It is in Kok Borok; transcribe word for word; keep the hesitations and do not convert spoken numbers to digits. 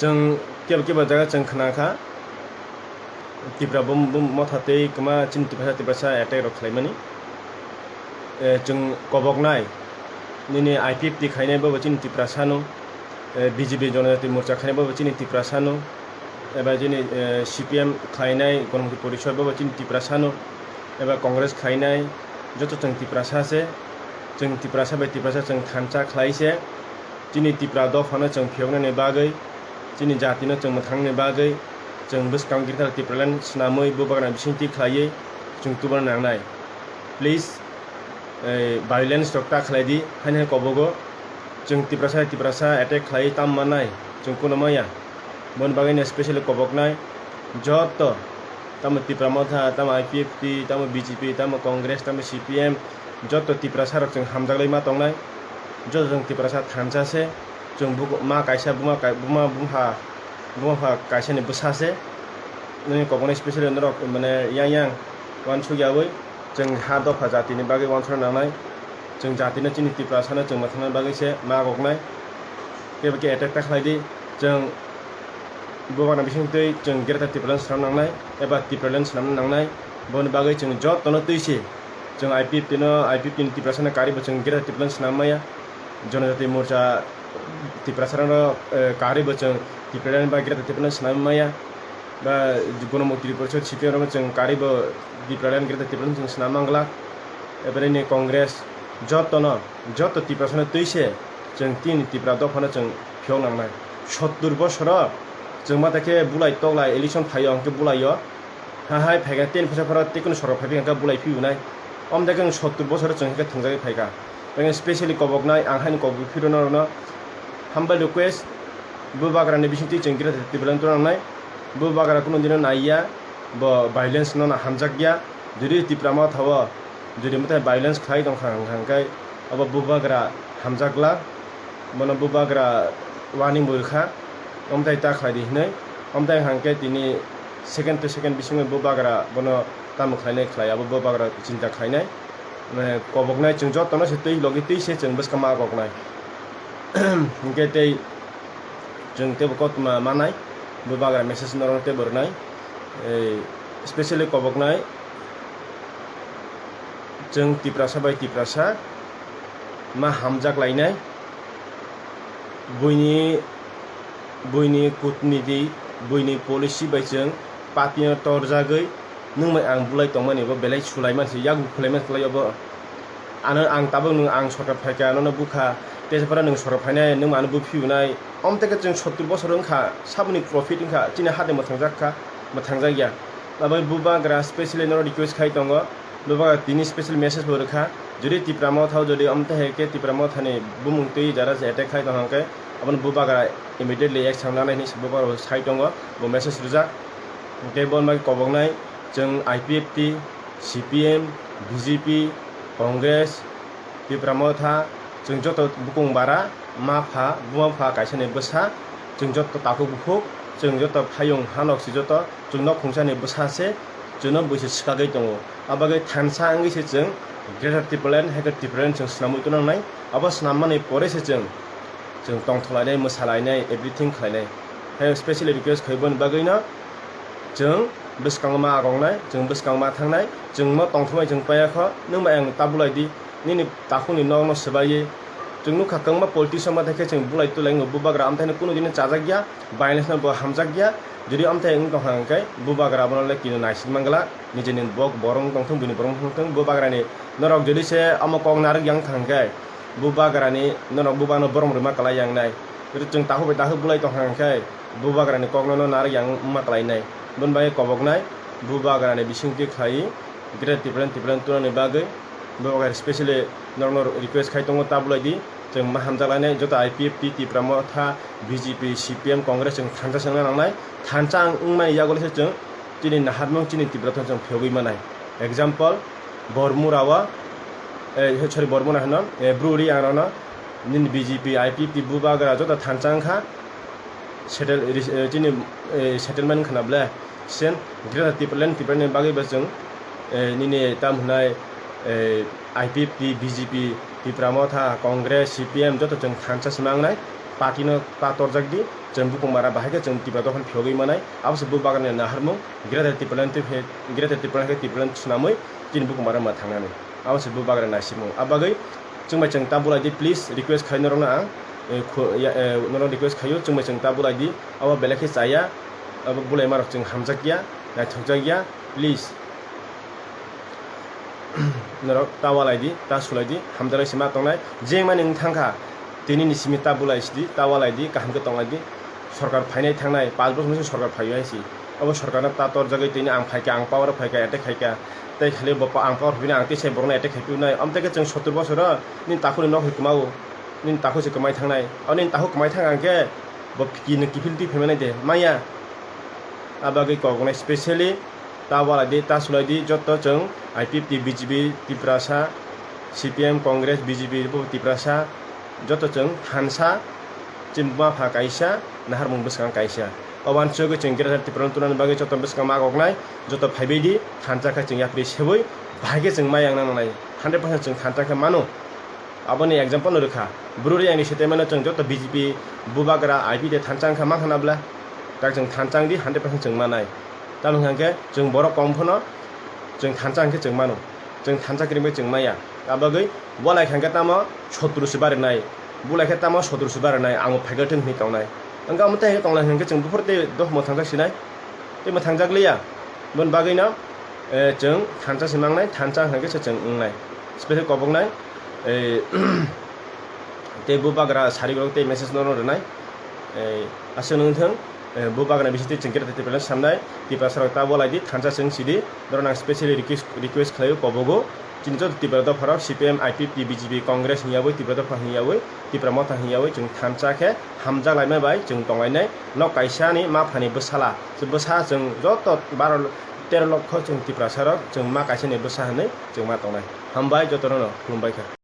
Chwng kebo kebo jaga chwng khna kha, Tipra bum-, bum-, motha tei kwma chini Tiprasa, Tiprasa attack rok khlaimani. Eh, chwng koboknai, nini I P F T khainai bobo chini Tiprasano, eh, B J P Jonojati Morcha khainai bobo chini Tiprasano, eba chini, eh, C P M khlainai Ganamukti Porishod bobo chini Tiprasano, eba Congress khlainai joto chwng Tiprasa se, chwng Tiprasa bai Tiprasa chwng thansa khlai se. Chini Tipra dophano chwng phiyoknani bagwi, chini jatino chwng mwthangnani bagwi, chwng bwskang Greater Tipraland swnamwi bubagrani bisingtwi khlaiwi chwng tubuna nangnai. Please, eh, violence rok ta khlai di, haino hai kobogo chwng Tiprasa, Tiprasa attack khlaiwi tam mannai, chwng kuno maya. Boni bagwino specially koboknai joto, tamo Tipra Motha, tamo I P F T, tamo B J P, tamo Congress, tamo C P M, joto Tiprasa rok chwng hamjaklai ma tongnai. Joto chwng Tiprasa thansa se, chwng buku-, ma kaisa buma kai-, buma bumha, bumapha kaisa ni bwsa se. Nini koboknai specially norok mane yang yang uansuk yawi chwng ha dopha jati ni bagwi uansukna nangnai. Chwng jati no chini Tiprasa no chwng mwthangna bagwi se ma koknai. Kebo khe attack ta khlai di, chwng bubagrani bisingtwi chwng Greater Tipraland swnam nangnai eba Tipraland swnam nangnai. Boni bagwi chwng joto no twi se chwng I P F T no, I P F T ni Tiprasa no karwi bo chwng Greater Tipraland swnam maya. Jonojati Morcha Tiprasa rok, eh, karwi bo chwng Tipraland ba Greater Tipraland swnam maya. Ba Ganamukti Porishod C P M rok no chwng karwi bo Tipraland Greater Tipraland chwng swnam manglak. Ebere ni Congress joto no, joto Tiprasa no twi se chwng tini Tipra dophano chwng phiyok nangnai. Sottur bosoro chwng mata khe bulai toklai election phaio hwnkhe bulaio. Ha hai phaikha ten phaisa pharo tei kunu sorok phaiphai hwnkhe bulai phiyunai. Omtake wng sottur bosoro chwng hwnkhe thwngjagwi phaikha. Tei specially koboknai ang haini kobok phiro norokno humble request, bubagrani bisingtwi chwng Greater Tipraland tubunangnai. Bubagra kunu dino naiya, bo violence no hamjakya. Jodi Tipra Motha o jodi mwtai violence khlai tongkha hwnkha hwnkhe abo bubagra hamjakla. Bono bubagra warning bo rwkha, omtai ta khlai di hinwi. Omtai hwnkhe tini second to second bisingo bubagra bono tamo khlainai khlai, abo bubagra chinta khlainai. Mane koboknai chwng jotono se twi logi twi se chwng bwskang ma koknai. Hwnkhe tei chwng teibo kotma manai, bubagra message norokno teibo rwnai. Ei, specially koboknai chwng Tiprasa bai Tiprasa ma hamjak lainai. Buini, buini kutniti, buini policy bai chwng party no torjagwi nwng bai ang bulai tongmani bo belai sulaiman se, yago khulaiman se kwlai obo. Ano ang tabuk nwng ang sorkar phaikha, nono bukha, tei phano nwng sorkar phainai, nwng ano buphiunai. Omteke chwng sottur bosor wngkha, saboni profit wngkha, chini hade mwthangjak kha, mwthangjak ya. Abo bubagra specially nono request khai tongo. Bubagra tini special message bo rwkha, jodi Tipra Motha o jodi omthe hai khe Tipra Mothani bumung twi jara se attack khai tong hwnkhe, abono bubagra immediately action nanai hinwi se bubagra sai tongo, bo message rwjak. Hwnkhe bo wngkha koboknai chwng I P F T, C P M, B J P, Congress, Tipra Motha, chwng joto bukung bara, ma pha, buma pha kaisani bwsa, chwng joto takhuk bukhuk, chwng joto phayung hanok si joto, chwng nok khungsani bwsa se, chwngno buisi swkagwi tongo. Abagwi thansa wngwi se chwng Greater Tipraland, hai khe Tipraland chwng swnamwi tongna nangnai. Abo swnammani pore se chwng, chwng tongtholainai, mwsalainai, everything khlainai. Hai specially request khaiboni bagwino chwng bwskango ma agongnai, chwng bwskango ma thangnai, chwngno tongthoknai chwng paiya kho, nwng bai ang ta bulai di. Nini takhukni nokno swbaiwi chwng nukha, kwbangma politician ma thai khe chwng bulai tulai wngo, bubagra amthaino kunu dino chajak ya, violence no bo hamjak ya. Jodi amthai wng tongkha hwnkhe bubagra abono le kino naisik manglak, nijeni bok borok wng tongthung, buini borok wng tongthung, bubagrani norok jodi se omo kok narwk ya wngkha hwnkhe bubagrani norok bubano borom rwma kwlai ya wngnai. Jodi chwng takhuk bai takhuk bulai tongkha hwnkhe bubagrani kokno no narwk ya wngma kwlainai. Boni bagwi koboknai bubagrani bisingtwi khlaiwi Greater Tipraland, Tipraland tunani bagwi. Bo specially norokno request khai tongo, ta bulai di. Chwng ma hamjak lainai joto I P F T, Tipra Motha, B J P, C P M, Congress chwng thansa se wngna nangnai. Thansa ang wngmani yago le se chwng chini naharmung chini Tipra thang chwng phiyogwi manai. Example, Bormura o, eh, sorry, Bormura hino, eh, Bru Reang rokno nini B J P, I P F T bubagra joto thansa wngkha. Settle, eh, chini, eh, settlement khna ble sen Greater Tipraland, Tipraland ni bagwi bo chwng, eh, nini tam hwnai, eh, I P F T, B J P, Tipra Motha, Congress, C P M joto chwng thansa se mangnai. party no ta torjak di, chwng bukumbara bahai khe chwng Tipra dophani phiyogwi manai, abo se bubagrani naharmung, Greater Tipraland twi phe-, Greater Tipraland khe Tipraland swnamwi chini bukumbara ma thangnani, abo se bubagrani naisimung. Abagwi chwngbai chwng ta bulai di, please, request khai norokno ang, eh, khu-, ya, eh, norok request khaio, chwngbai chwng ta bulai di, abo belai khe chaya, abo bulaima rok chwng hamjakya, naithokjakya, please. Norok ta walai di, ta sulai di, hamjaknai se ma tongnai. Jeng mani wng thangkha, tini ni simi ta bulai sidi, ta walai di, kaham khe tonglai di. Sorkar phainai thangnai, panch bosor ni sorkar phaiyo hai si. Abo sorkar no ta torjagwi tini ang phaikha, ang power o phaikha, attack khaikha. Tei khali bo pa-, ang power phaiphino ang tei se borok no attack khaiphio nai. Amtwi khe chwng sottor bosor o nini takhuk ni nok se kwmao, nini takhuk se kwmai thangnai. O nini takhuk kwmai thang ang khe bo ki-, kiphil twi phaimanai de, maya. Abagwi koknai specially ta walai di, ta sulai di, joto chwng I P F T, B J P, Tiprasa, C P M, Congress, B J P, bo Tiprasa, joto chwng thansa, chini buma pha kaisa, naharmung bwskang kaisa. O wansugwi chwng Greater Tipraland tunani bagwi joto bwskang ma koknai, joto phaibai di, thansa khe chwng yapri sebwi, bahai khe chwng ma yang nangnai, hundred percent chwng thansa khe mano. Aboni example no rwkha. Bru Reang ni statement no chwng joto B J P bubagra I P de thansa wngkha mankha na bla? Tak chwng thansa wngdi, hundred percent chwng manai. Tamo hwnkha khe chwng borok kom phano chwng thansa hwnkhe chwng mano. Chwng thansa kwrwngwi chwng maya. Abagwi walai kha hwnkhe tamo sotro se barinai. Bulai khe tamo sotro se barinai. Ang bo phaikha thung hwnwi tongnai. Wngkha omo tei tonglai hwnkhe chwng buphuru tei dophmo thangsa sinai. Tei mwthangjakliya. Boni bagwino, eh, chwng thansa se mangnai, thansa hwnkhe se chwng wngnai. Special koboknai, eh, tei bubagra sari rok tei message no rwnai. Eh, aswk nung thung, eh, bubagra bisingtwi chwng khe Tiprasa samnai, Tiprasa rok ta bolai di, thansa chwng sidi, norok ang specially request, request khlaio kobogo. Chini joto Tipra dopharok C P M, I P F T, B J P, Congress hwnyawi, Tipra dopha hwnyawi, Tipra motha hwnyawi, chwng thansa khe hamjak laima bai chwng tonglainai. Nok kaisa ni ma phani bwsala, bwsa chwng joto baro tero lokho chwng Tiprasa rok chwng ma kaisa ni bwsa hwnwi chwng ma tongnai. Hambai joto no khulumbai kha.